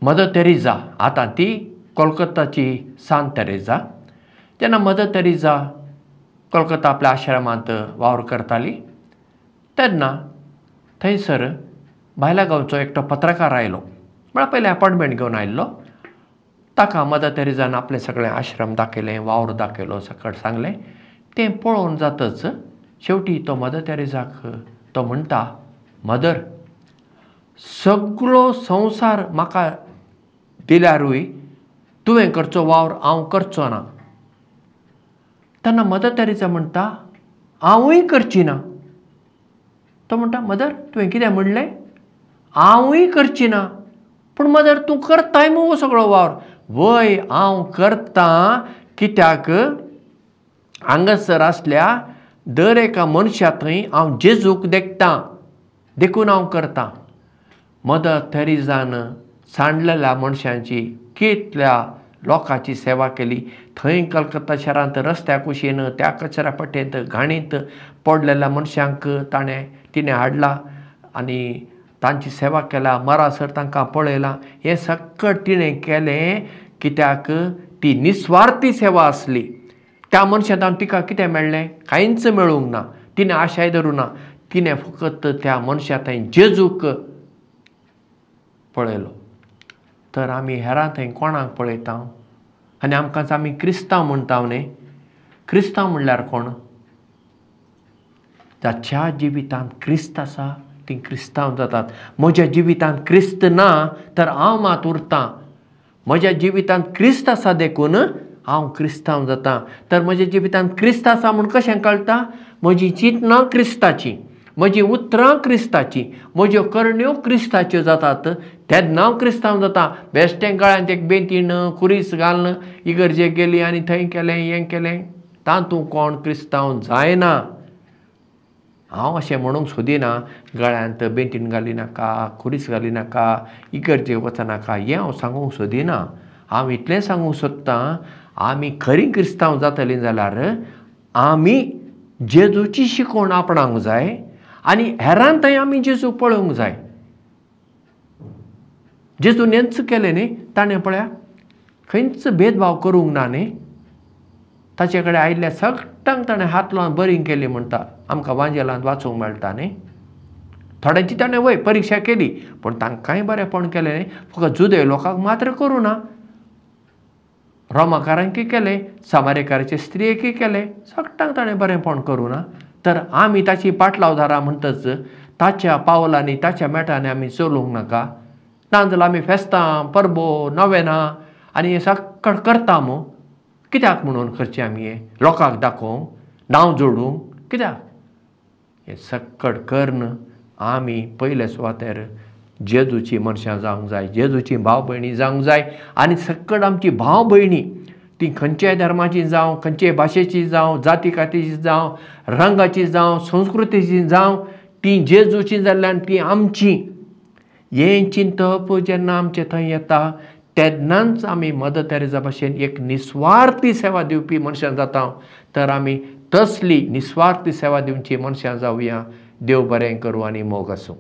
Mother Teresa, आतां ती कोलकाताची सांत तेरेझा, तेन्ना मदर तेरेझा कोलकाता आपल्या आश्रमांत वावर करताली तेन्ना थंयसर भायल्या गांवचो एकटो पत्रकार आयलो, म्हळ्यार पयलें अपॉयंटमेंट घेवन आयिल्लो. ताका मदर तेरेझान आपलें सगळें आश्रम दाखयलें, वावर दाखयलो, सकट सांगलें. तें पळोवन जातच शेवटी तो मदर तेरेझाक तो म्हणटा, मदर, सगळो संवसार म्हाका दिल्यारूय तुवें करचो वावर हांव करचो ना. तेन्ना मदर तेरेझा म्हणटा, हांवूय करची ना. तो म्हणटा, मदर तुवें कितें म्हणलें? हांवूय करची ना. पूण मदर तूं करताय मुगो सगळो वावर. वय, हांव करतां, कित्याक हांगासर आसल्या दर एका मनशा थंय हांव जेजूक देखतां, देखून हांव करतां. मदर तेरेझान सांडलेल्या मनशांची कितल्या लोकांची सेवा केली. थंय कलकत्ता शारांत रस्त्या कुशीन त्या कचऱ्या पट्टेंत घाणींत पडलेल्या मनशांक ताणें तिणें हाडला आनी तांची सेवा केल्या, मरासर तांकां पळयलां. हें सगळें तिणें केलें कित्याक ती निस्वार्थी सेवा आसली. त्या मनशांत तिका कितें मेळ्ळें? कांयच मेळूंक ना. तिणें आशाय धरूं ना, तिणें फकत त्या मनशा थंय जेजूक पळयलो. तर आमी हेरां थंय कोणाक पळयता आनी आमकांच आमी क्रिस्तांव म्हणटा न्ही. क्रिस्तांव म्हणल्यार कोण? जाच्या जिवितांत क्रिस्त आसा तीं क्रिस्तांव जातात. म्हज्या जिवितांत क्रिस्त ना तर हांव मात उरतां. म्हज्या जिवितांत क्रिस्त आसा देखून हांव क्रिस्तांव जाता. तर म्हज्या जिवितांत क्रिस्त आसा म्हूण कशें कळटा? म्हजी चिंतनां क्रिस्ताचीं, म्हजीं उतरां क्रिस्ताचीं, म्हज्यो करण्यो क्रिस्ताच्यो जातात, तेन्ना हांव क्रिस्तांव जाता. बेश्टें गळ्यांत एक बेंतीन खुरीस घालून इगर्जेक गेली आनी थंय केलें हें केलें, तातूंत कोण क्रिस्तांव जायना. हांव अशें म्हणूंक सोदिना गळ्यांत बेंतीन घालिनाका, खुरीस घालिनाका, इगर्जेक वचनाका, हें हांव सांगूंक सोदिना. हांव इतलें सांगूंक सोदतां, आमी खरीं क्रिस्तांव जातलीं जाल्यार आमी जेजूची शिकवण आपणाक जाय आनी हेरान थंय आमी जेजू पळोवंक जाय. जेजून हेंच केलें न्ही, ताणें पळया खंयच भेदभाव करूंक ना न्ही. ताचे कडेन आयिल्ल्या सगळ्यांक ताणें हात लावन बरी केली म्हणटा, आमकां वांजेलांत वाचूंक मेळटा न्ही. थोड्यांची ताणें वय परिक्षा केली पूण तांकांय बरेंपण केलें न्ही. फकत जुदेव लोकांक मात्र करूं ना, रोमाकारांकय केलें, सामारेकाराचे स्त्रियेकय केलें, सगळ्यांक ताणें बरेंपण करूं ना. तर आमी ताची पाटलावदारां म्हणटच ताच्या पावलांनी ताच्या मेटांनी आमी चलूंक नाका. नाजाल्यार आमी फेस्तां, परबो, नवेनां आनी हें सगळें करता मू, कित्याक म्हणून करचें आमी हें? लोकांक दाखोवंक, नांव जोडूंक, कित्याक? हें सगळें करून आमी पयले सुवातेर जेजूची मनशां जावंक जाय, जेजूची भाव भयणी जावंक जाय. आनी सगळें आमची भाव भयणी ती खंयच्याय धर्माची जावं, खंयच्याय भाशेची जावं, जाती कातीची जावं, रंगाची जावं, संस्कृतीची जावं, ती जेजूची जाल्ल्यान ती आमची. हें चिंतप जेन्ना आमचे थंय येता तेन्नाच आमी मदर तेरेझा भाशेन एक निस्वार्थी सेवा दिवपी मनशां जाता. तर आमी तसली निस्वार्थी सेवा दिवची मनशां जावया. देव बरें करूं आनी मोग आसूं.